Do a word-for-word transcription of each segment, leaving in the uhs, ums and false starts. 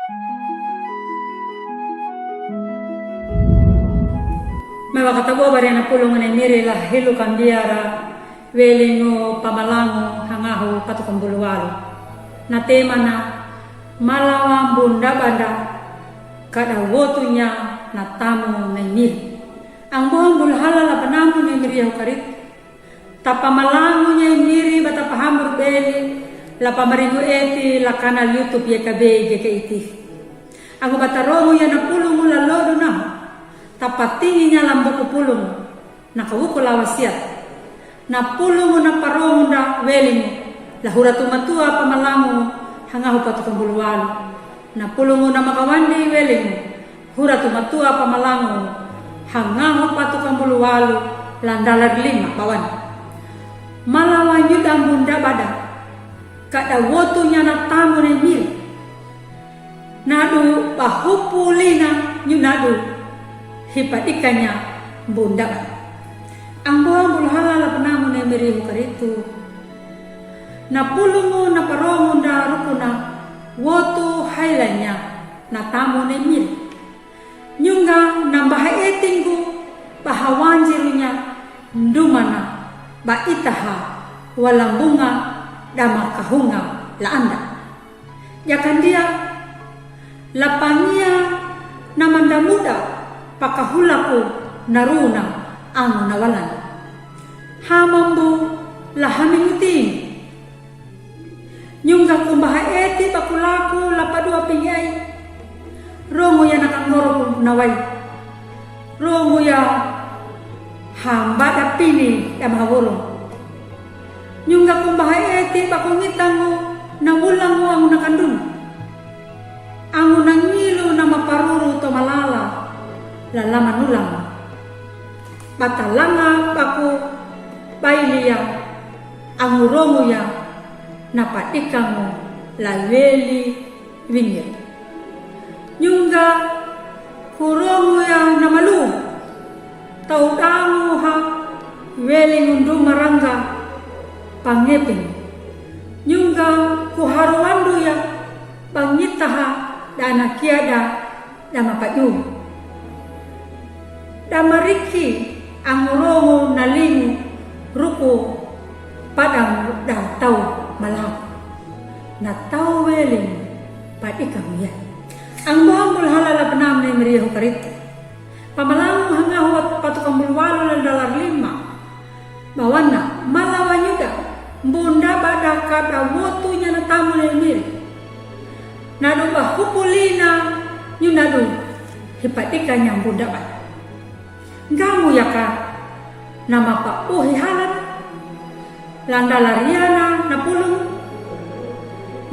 Meva katabu bariana pulung ne miri la hilu kambiara welingu pamalangu hangahu patukumbulu walu. Na temana malawa bunda banda kada wotunya na tamu ne miri. Ang buhang bulhala la panamu ne miri yahu karit. Tapamalangu nya miri bata pahamur beli la pamarigu eti la kanal YouTube ya kabe ge ke iti. Angu bata romu ya na pulungu la lodu na tapatingi nya lambuku pulungu na kawuku la wasiat. Na pulungu na parongu da welingu la huratu matua pamalangu hangahu patukumbulu walu. Na pulungu na makawandi welingu huratu matua pamalangu hangahu patukumbulu walu landalar lima bawan. Malawa nyuda bunda bada kada wotunya na tamu ne miri. Nadu bahupu lina nyu nadu hipadikanya bunda bada. Ang buhang bulhala la panamu ne miri hukaritu. Na pulungu na parongu da rukuna wotu hailanya na tamu ne miri. Nyunga na baha etingu baha wanjirunya ndumana ba itaha walambunga dama kahunga la anda. Yakandia la pangia na mandamuda pakahulaku naruna anu nawalan. Hamambu la haminguting. Nyunga kumbaha eti bakulaku la padua pingai. Rongu ya nakangoroku nawai. Rongu ya hamba da pini da mahawurung. Nyunga kumbaha eti bakungitangu na wulangu angu nakandun. Angu nangilu na maparuru to malala la lama nulangu. Batalanga baku bailia angu rongu ya na padikangu la weli wingir. Nyunga kurongu ya na malu tau dangu ha weli ngundu maranga pangeping. Nyunga kuharuandu ya bangitaha dana kiada dama paju. Dama riki angu rongu na lingu ruku padang da tau malang. Na tau weling padikam ya. Ang buhang bulhala la penam ne meriahu karit. Pamalangu hangahu patukumbulu walu la dalar lima. Bawana malawa nyuda bunda bada kada wotunya na tamu ne miri. Nadu bahupu lina nyu nadu hipadikanya bunda bada. Gamu yaka nama pa uhi halan. Landalariana na pulung.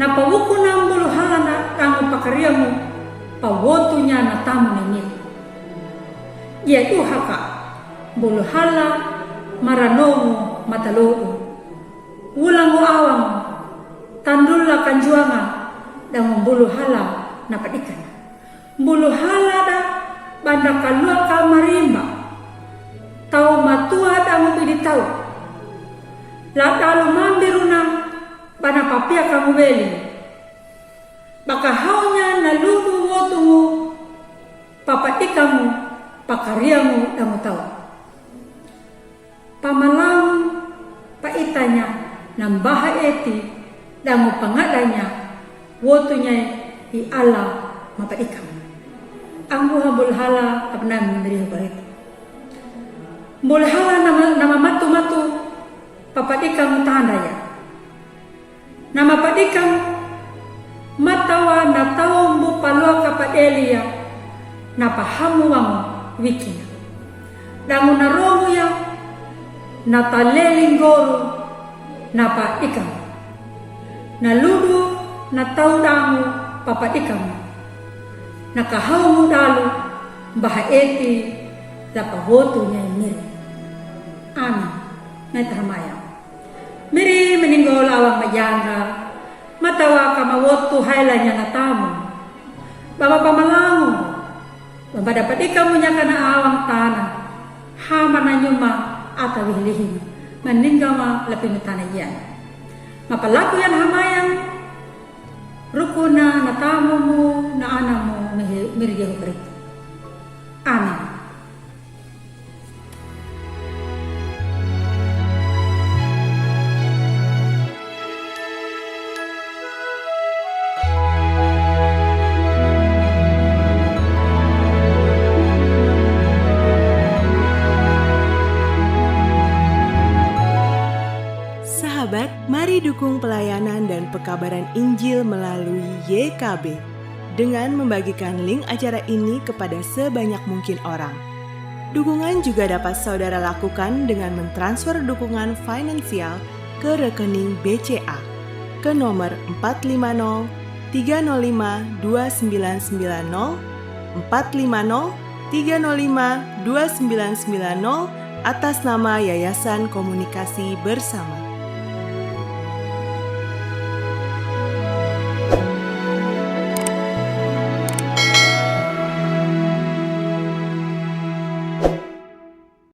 Na pawukuna bulu halana tangu pakariamu pawotunya na tamu ne miri. Ia tuhaka bulu hala maranongu matalodu. Wulangu awang tandula kanjuanga dangu bulu hala na padikan. Bulu hala da banda kalua ka marimba. Tau matua dangu bidi tau. La dalu mambiruna bana papia kamu weli. Bakahaunya na ludu wotungu papadikamu pakariamu dangu tau. Pamalang paitanya nambaha eti dangu pangadanya wotunya i ala mapadikamu. Angguha bulhala apna mendri barit. Bulhala nama, nama matu matu papadikamu tandaya. Nama padikam matawa na taumbu paloka padelia na pahamuang wikina. Dangu na romu ya na talelinggoru na padikam. Na ludu na tau dangu papadikam. Na kahaumu dalu baha eti la pawotu nyai miri. Amin. Nai tahamaya. Miri meninggal awang majanga, matawa kama wotu hailanya na tamu. Baba pamalangu, baba dapat ikamu nyakana awang tana, hamana nyuma ata wihlihin, meninggal ma lepinu tana iyan. Mapalaku yan hamayang, rukuna na tamumu, na Amin. Sahabat, mari dukung pelayanan dan pekabaran Injil melalui Y K B dengan membagikan link acara ini kepada sebanyak mungkin orang. Dukungan juga dapat saudara lakukan dengan mentransfer dukungan finansial ke rekening B C A ke nomor empat lima nol tiga nol lima dua sembilan sembilan nol, empat lima nol tiga nol lima dua sembilan sembilan nol, atas nama Yayasan Komunikasi Bersama.